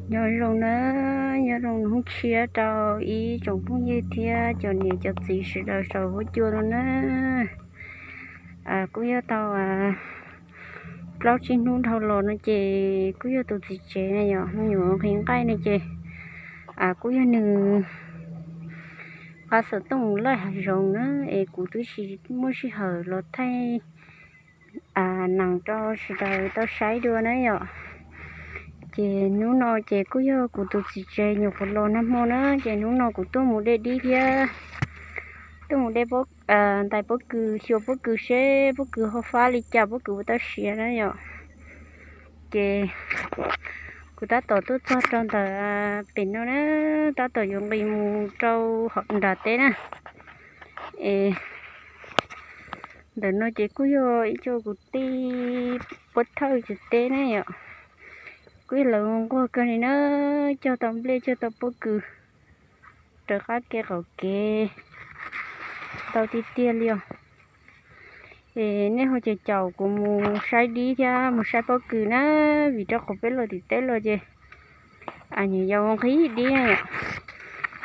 Nyob zoo na, nyob zoo hnub tshiab rau ib tsoom phooj ywg thiab cov niam cov txiv sawv daws saum huab cua no na. Kuj yog tau plaub tsib hnub dhau los no ces kuj yog tus txiv tsev na yom, me nyuam nqhis nqaij no ces kuj yog nws qab xov tooj laij hav zoov na, es kuv twb tsis muaj sij hawm los thaij nees rau sawv daws tau saib dua na yom. Ces hnub no ces kuj yog kuv tus txiv tsev nyuam qhuav los nag hmo na, ces hnub no kuv tuaj mus de dib thiab tuaj mus de ntais pob kws, xyuas pob kws seb pob kws ho fab li cas, pob kws puas tau siav na yom. Ces kuv tab tom tuaj txog rau ntawm pem no na, tab tom yuav nqis mus rau hauv nram teb na. Es ntawm no ces kuj yog ib co kwv tij Pub Thawj cov teb na yom. Kuj yog lawv nquag kawg li na, cog tau nplej cog tau pob kws raws qab kev qaum kev tau tiag tiag li os. Es nej ho caum caum kuv mus saib dib thiab mus saib pob kws na, vim rau qhov peb los tim teb los ces nyuam yaus nqhis dib,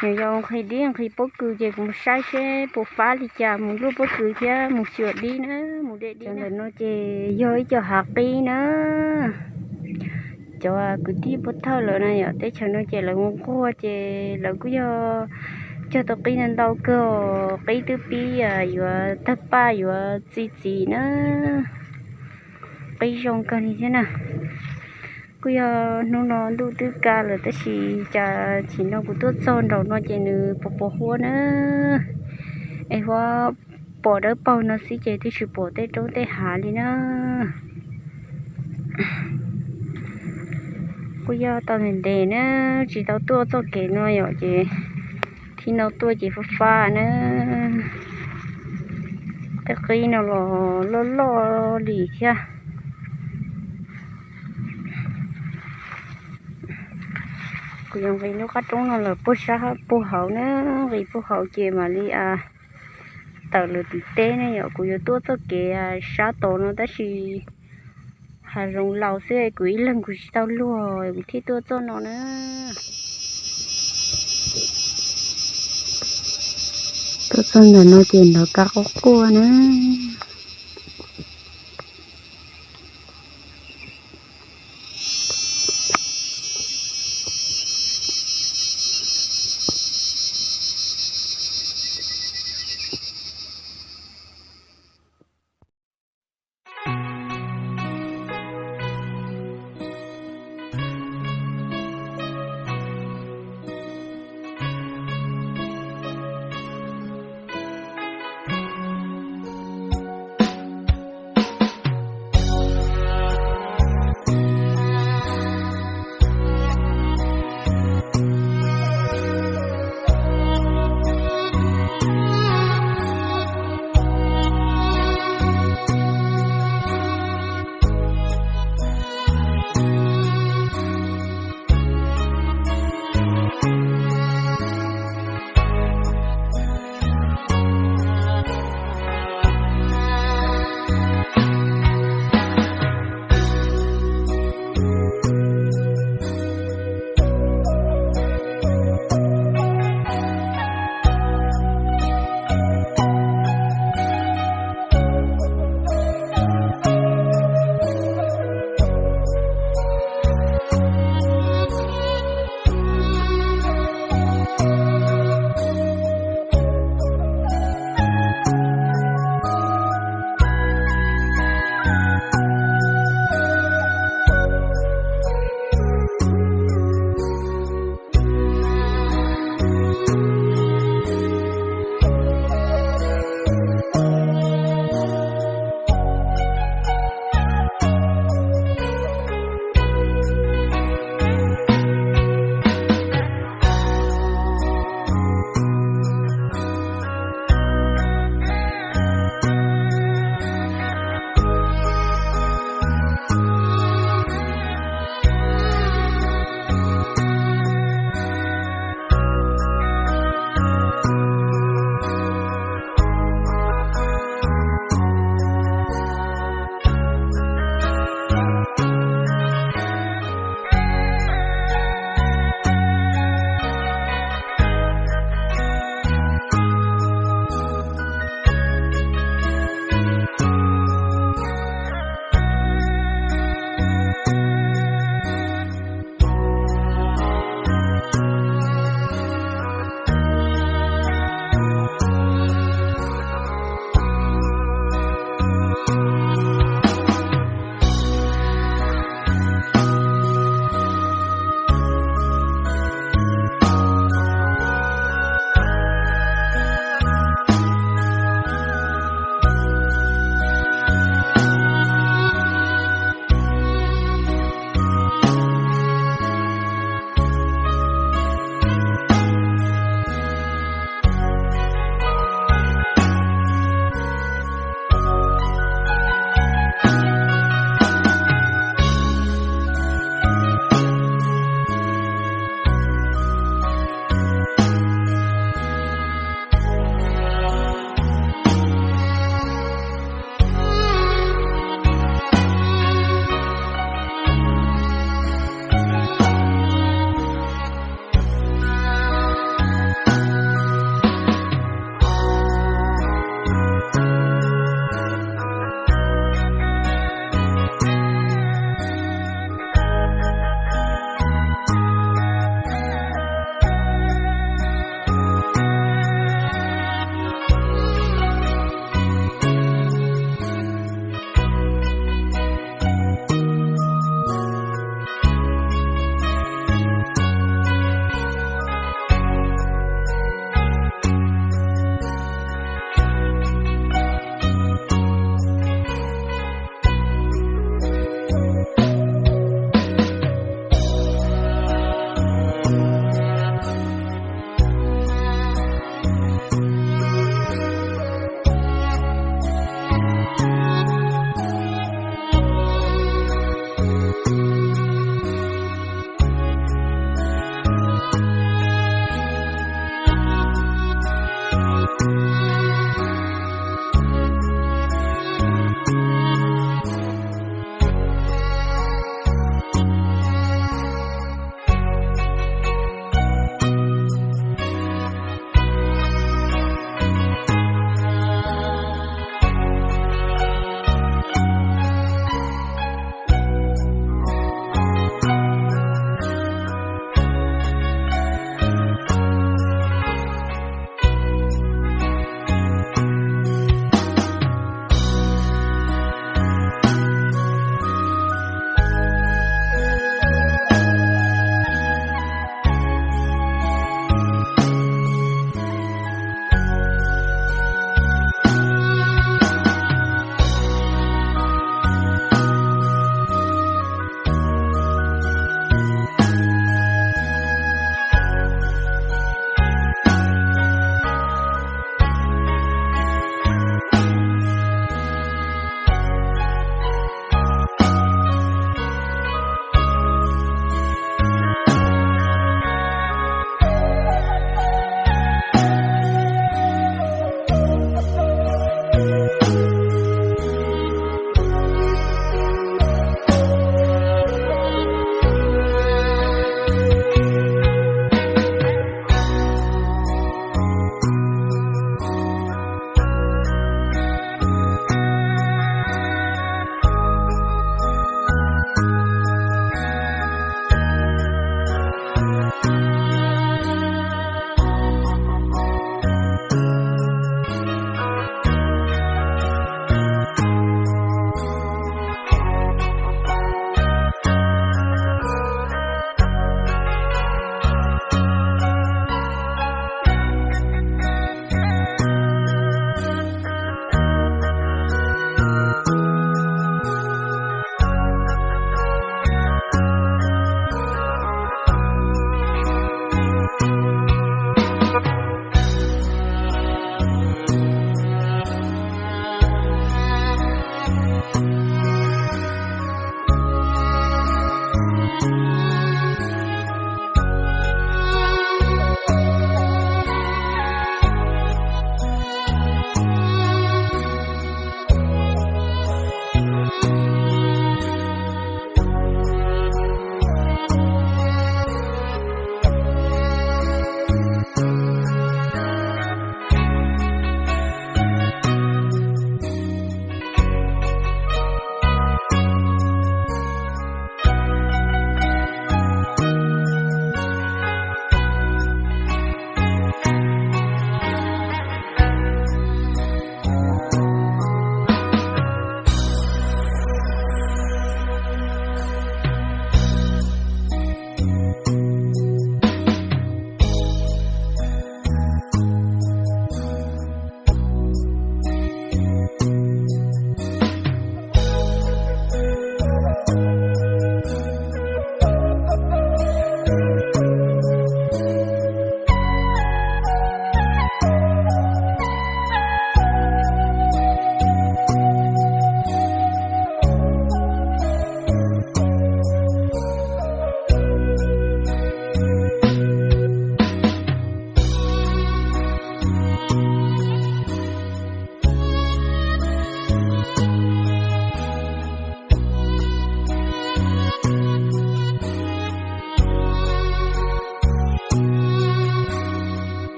nyuam yaus nqhis dib nqhis pob kws ces kuv mus saib seb puas fab li cas mus luaj pob kws thiab mus xyuas dib na, mus de dib. Ntawm no ces yog ib co hav qib na, cov kwv tij Pub Thawj lawm na yom, teb chaws no ces lawv nquag ces lawv kuj yog cog tau qib ntau ntau kawg, qib twb pib yuav tawg paj yuav txi txiv na, qib zoo kawg li thiab na. Kuj yog hnub no ntuj twb ka lawm tab sis cas chim no kuv tuaj txog nraum no ces nws pos pos huab na, es huab pom dawb paug no xwb ces twb tsis pom tej roob tej hav li na. Kuj yog tau ntev ntev na, tsis tau tuaj txoj kev no yom, ces thib no tuaj ces fab fab na. Tej qib no los loj loj li thiab. Kuv yuav nqis lub qab roob no lawm puag sab puag hauv na, nqis puag hauv ces mam li tawm lawm tim teb ne yom. Kuv yuav tuaj txoj kev sab tod no tab sis hav zoov laus xwb, kuv ib leeg kuv tsis tau luag, kuv thiaj tuaj txoj no na. Tuaj txog ntawm no ces nrov kab quaj quaj na.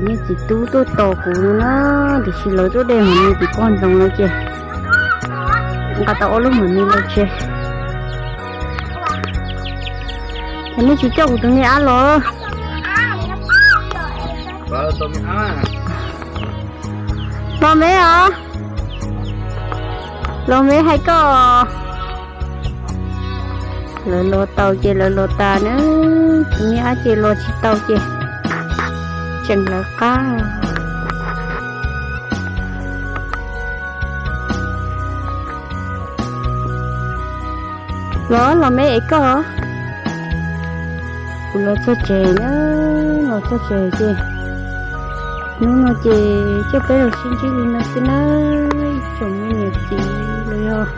Niag txiv tub tuaj tos kuv no na, tiam sis lawv tuaj de mam ni tim poj ntxoog no ces nqa tau ob lub mam ni los tsev. Ces nej tsis coj kuv tus me ab los? Los me os, los me hais koj. Lawv los tau ces lawv los tas na, tus me ab ces los tsis tau ces tseem lawv qab. Los los me es koj. Kuv los txog tsev na, los txog tsev ces hnub no ces coj peb los sib ntsib li no xwb na, ib tsoom me niam txiv los yog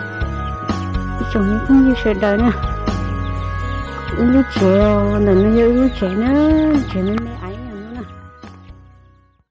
ib tsoom me phooj ywg sawv daws na. Wb lub tsev os, ntawm no yog wb lub tsev na, tsev me me.